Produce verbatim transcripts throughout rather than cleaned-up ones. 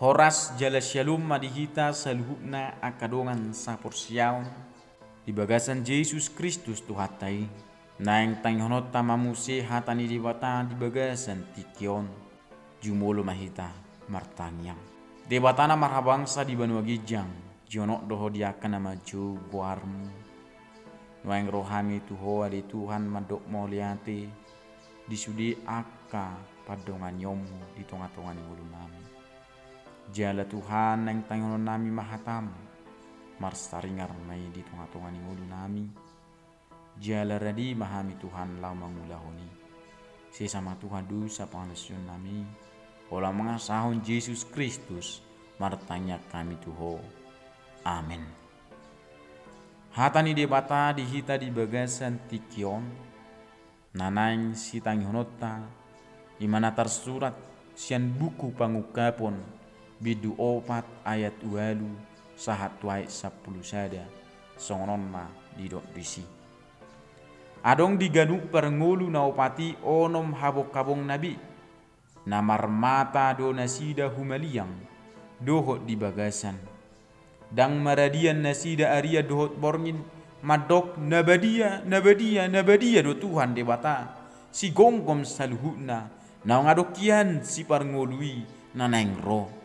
Horas jala syalom ma di hita saluhutna angka dongan saporseaon di bagasan Jesus Kristus Tuhanta i. Naeng tangihononta ma muse hata ni Debata di bagasan tingki on. Jumolo ma hita martangiang. Debata na marhabangsa di banua ginjang, jonok do Ho di angka na manjou goarMu. Nuaeng ro hami tu Ho ale Tuhan mandok mauliate di sude angka pandonganionMu di tongatonga ni ngolunami. Jala Tuhan, naeng tangihononnami ma hataMu, marsaringar ma i di tongatonga ni ngolunami. Jala rade ma hami Tuhan laho mangulahon i. Sesa ma Tuhan dosa pangalaosionnami, holan mangasahon Jesus Kristus martangiang hami tu Ho. Amen. Hata ni Debata di hita di bagasan tingki on, na naeng sitangihononta, i ma na tarsurat sian buku Pangungkapon, bindu opat ayat ualu sahat tu ayat sampulu sada, songon on ma didok disi. Adong di ganup parngolu na opat i onom habonghabongna be, na marmata do nasida humaliang dohot di bagasan. Ndang maradian nasida arian dohot borngin, mandok, na badia, na badia, na badia do Tuhan Debata, sigomgom saluhutna, naung adong hian siparngolu i na naeng ro.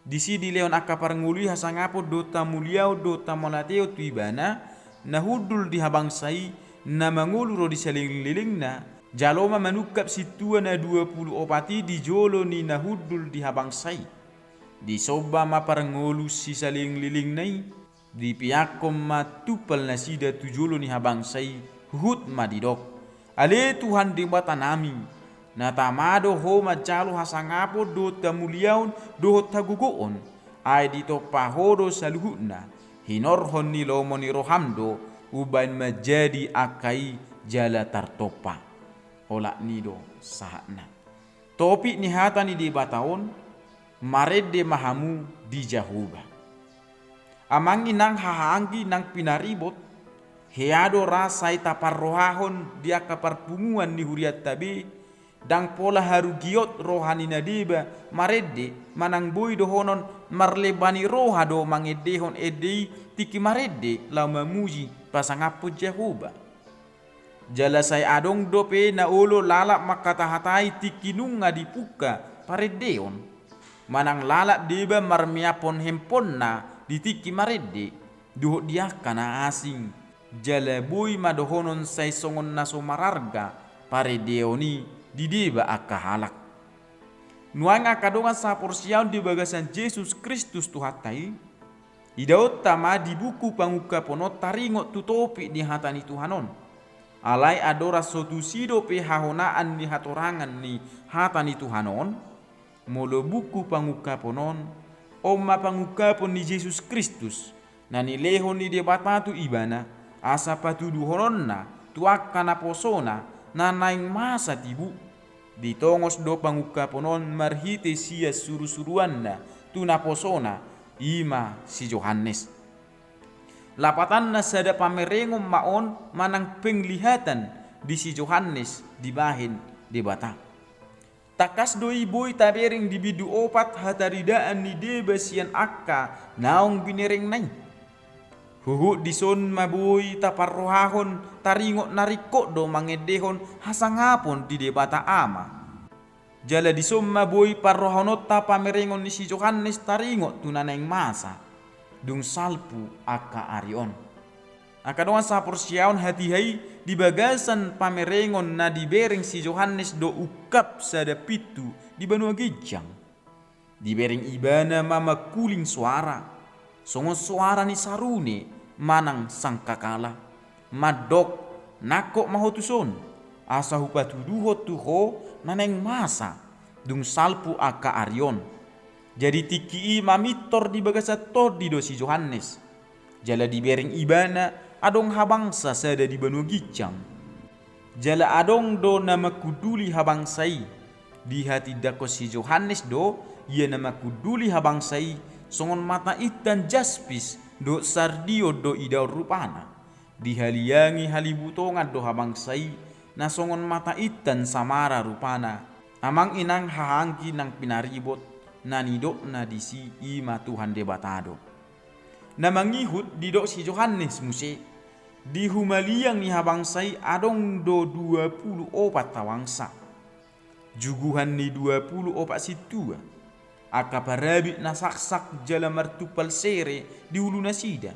Disi dilehon angka parngolu i hasangapon dohot hamuliaon dohot hamauliateon tu Ibana, na hundul di habangsa i, na mangolu ro di salelenglelengna, jalo ma manungkap sintua na dua pulu opat i di jolo ni na hundul di habangsa i. Disomba ma parngolu sisalelenglelengna i, dipeakhon ma tumpal nasida tu jolo ni habangsa i, huhut ma didok, ale Tuhan Debatanami, na tama do Ho manjalo hasangapon dohot hamuliaon dohot hagogoon, ai ditompa Ho do saluhutna, hinorhon ni lomo ni roham do umbahen manjadi angka i jala tartompa. Olat ni i do sahatna. Topik ni hata ni Debata on, marende ma hamu di Jahowa. Amang inang hahaanggi nang pinaribot, hea do ra sai taparrohahon di angka parpunguan ni hurianta be, ndang pola harugiot roha ni na deba marende manang boi dohonon marlemba ni roha do mangendehon ende i tingki marende laho mamuji pasangaphon Jahowa. Jala sai adong dope na olo lalap mangkatahatai tingki nunga dipungka parendeon, manang lalap deba marmeaphon hemponna di tingki marende, dohot di angka na asing, jala boi ma dohonon sai songon na so mararga parendeon i di deba angka halak. Nuaeng angka dongan saporseaon di bagasan Jesus Kristus Tuhanta i, idaonta ma di buku Pangungkapon on taringot tu topik ni hata ni Tuhan on. Alai andorang so tusi dope hahonaan ni hatorangan ni hata ni Tuhan on, molo buku Pangungkapon on, on ma pangungkapon ni Jesus Kristus, na nilehon ni Debata tu Ibana, asa patuduhononna tu angka naposona na naeng masa tibu. Ditongos do pangungkapon on marhite sian surusuruanna tu naposona, i ma si Johannes. Lapatanna sada pamerengon ma on manang penglihatan di si Johannes dibahen Debata. Tangkas do i boi tabereng di bindu opat hataridaan ni deba sian angka naung binerengna i. Huhut dison ma boi taparrohahon taringot na ringkot do mangendehon hasangapon di Debata Ama. Jala dison ma boi parrohahononta pamerengon ni si Johannes taringot tu na naeng masa, dung salpu angka ari on. Angka dongan saporseaon, hatiha i di bagasan pamerengon na dibereng si Johannes do ungkap sada pintu di banua ginjang. Dibereng ibana ma mangkuling soara, songon soara ni sarune manang sangkakala, mandok, nangkok ma ho tuson, asa hupatuduhon tu ho na naeng masa, dung salpu angka ari on. Jadi tingki i mamintor di bagasan tondi do si Johannes. Jala dibereng ibana adong habangsa sada di banua ginjang. Jala adong do na mangkunduli habangsa i. Dihatindangkon si Johannes do ia na mangkunduli habangsa i, songon mata intan jaspis dohot sardion do idaon rupana. Dihaliangi halibutongan do habangsa i, na songon mata intan samara rupana. Amang inang hahaanggi nang pinaribot, na nidokna disi i ma Tuhan Debata do. Na mangihut didok si Johannes muse, di humaliang ni habangsa i adong do dua pulu opat habangsa. Juguhan ni dua pulu opat sintua, angka parabit na saksak jala martumpal sere di ulunasida.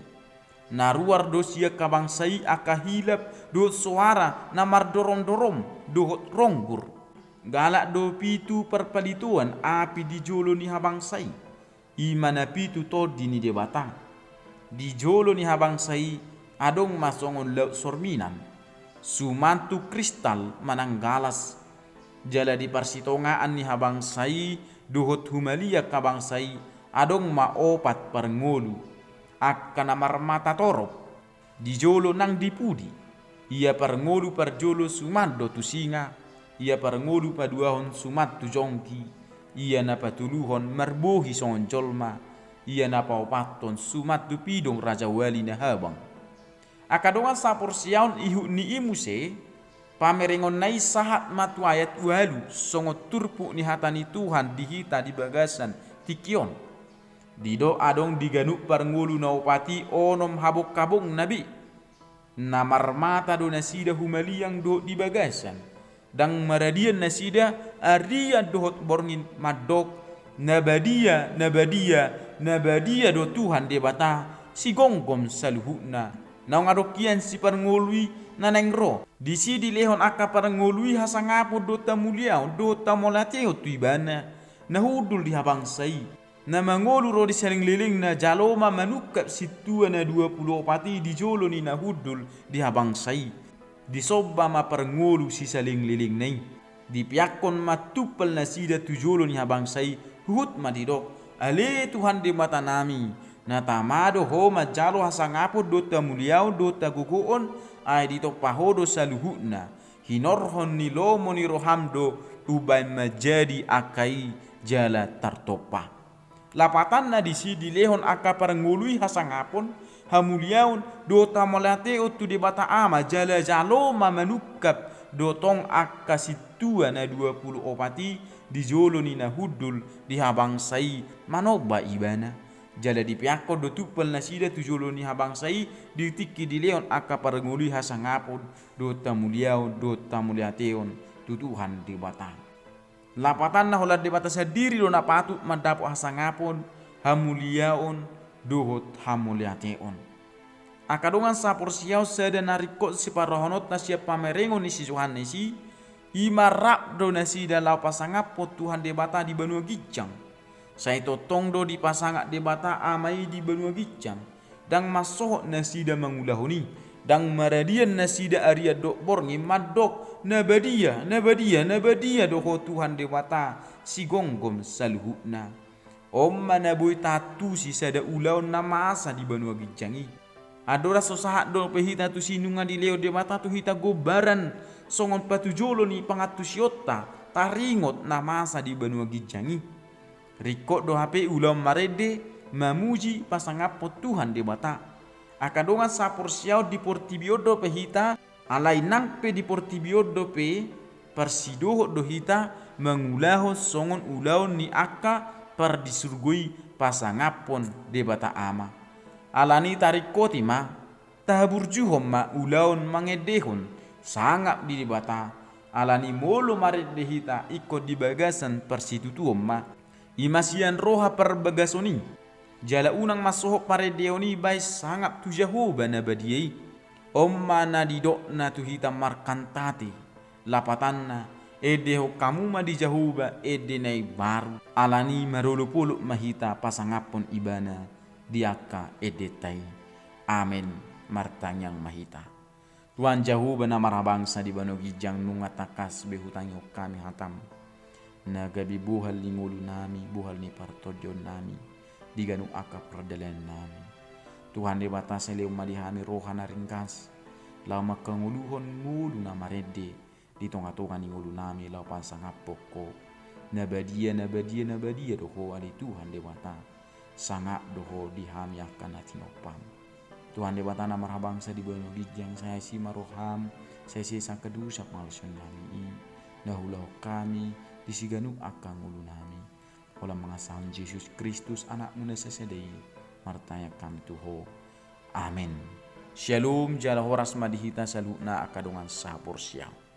Na ruar do sian habangsa i angka hilap dohot soara na mardoromdorom dohot ronggur. Galak do pitu parpalitoan api di jolo ni habangsa i, i ma na pitu tondi ni Debata. Di jolo ni habangsa i adong ma songon laut sorminan, sumantu kristal manang galas. Jala di parsitongaan ni habangsa i dohot humaliang habangsa i adong ma opat parngolu, angka na marmata torop, di jolo nang di pudi. Ia parngolu parjolo suman do tu singa, ia parngolu paduahon suman tu jongki, ia na patoluhon marbohi songon jolma, ia na paopathon suman tu pidong rajawali na habang. Angka dongan saporseaon, ihut ni i muse, pamerengonna i sahat ma tu ayat ualu, songon turpuk ni hata ni Tuhan di hita di bagasan tingki on. Didok adong di ganup parngolu na opat i onom habonghabongna be. Na marmata do nasida humaliang dohot di bagasan. Ndang maradian nasida arian dohot borngin mandok, na badia, na badia, na badia do Tuhan Debata, sigomgom saluhutna. Naung adong hian siparngolu i na naeng ro. Disi dilehon angka parngolu i hasangapon dohot hamuliaon dohot hamauliateon tu Ibana, na hundul di habangsa i. Na mangolu ro di salelenglelengna jalo ma manungkap sintua na dua pulu opat i di jolo ni na hundul di habangsa i. Disomba ma parngolu sisalelenglelengna i. Dipeakkon ma tumpal nasida tu jolo ni habangsa i, huhut ma didok, ale Tuhan Debatanami, na tama do Ho manjalo hasangapon dohot hamuliaon dohot hagogoon, ai ditompa Ho do saluhutna. Hinorhon ni lomo ni roham do umbahen manjadi angka i jala tartompa. Lapatanna disi dilehon angka parngolu i hasangapon, hamuliaon dohot hamauliateon tu Debata Ama, jala jalo ma manungkap do tong angka sintua na dua pulu opat i di jolo ni na hundul di habangsa i manomba Ibana. Jala dipeakkon do tumpal nasida tu jolo ni habangsa i di tingki dilehon angka parngolu i hasangapon dohot hamuliaon dohot hamauliateon tu Tuhan Debata. Lapatanna holan Debata sandiri do na patut mandapot hasangapon, hamuliaon dohot hamauliateon. Angka dongan saporseaon, sada na ringkot siparrohahononta sian pamerengon ni si Johannes i, i ma rap do nasida laho pasangaphon Tuhan Debata di banua ginjang. Sai tongtong do dipasangap Debata Ama i di banua ginjang. Ndang mansohot nasida mangulahon i. Ndang maradian nasida arian dohot borngin mandok, na badia, na badia, na badia do Ho Tuhan Debata, sigomgom saluhutna. On ma na boi taantusi sada ulaon na masa di banua ginjang i. Andorang so sahat dope hita tusi nunga dilehon Debata tu hita gombaran songon patujolo ni pangantusionta, taringot na masa di banua ginjang i. Ringkot do hape ulaon marende, mamuji, pasangaphon Tuhan Debata. Angka dongan saporseaon, di portibi on dope hita, alai nang pe di portibi on dope, parsidohot do hita mangulahon songon ulaon ni angka pardisurgo i pasangaphon Debata Ama. Alani taringkoti ma, tahaburjuhon ma ulaon mangendehon sangap di Debata, alani molo marende hita ingkon di bagasan parsitutuon ma. I ma sian roha parbagason i. Jala unang mansohot parendeon i baen sangap tu Jahowa na badia i. On ma na didokna tu hita markantate. Lapatanna, endehon hamu ma di Jahowa ende na imbaru. Alani marolopolop ma hita pasangaphon Ibana di angka endenta i. Amen. Martangiang ma hita. Tuhan Jahowa na marhabangsa di banua ginjang, nunga tangkas be hutangihon hami hatam, na gabe bohal ni ngolunami, bohal ni partondionnami di ganup angka pardalanan nami. Tuhan Debata, sai lehon ma di hami roha na ringgas laho manghangoluhon ngolu na marende di tongatonga ni ngolunami laho pasangaphon Ho. Na badia, na badia, na badia do Ho ale Tuhan Debata. Sangap do Ho di hami angka na tinompam. Tuhan Debata na marhabangsa di banua ginjang, sai asi ma roham, sai sesa angka dosa pangalaosionnami i na huulahon hami di siganup angka ngolunami. Holan mangasahon Jesus Kristus, Anakmu na sasada i, martangiang hami tu Ho. Amen. Syalom, jala horas ma di hita saluhutna angka dongan saporseaon.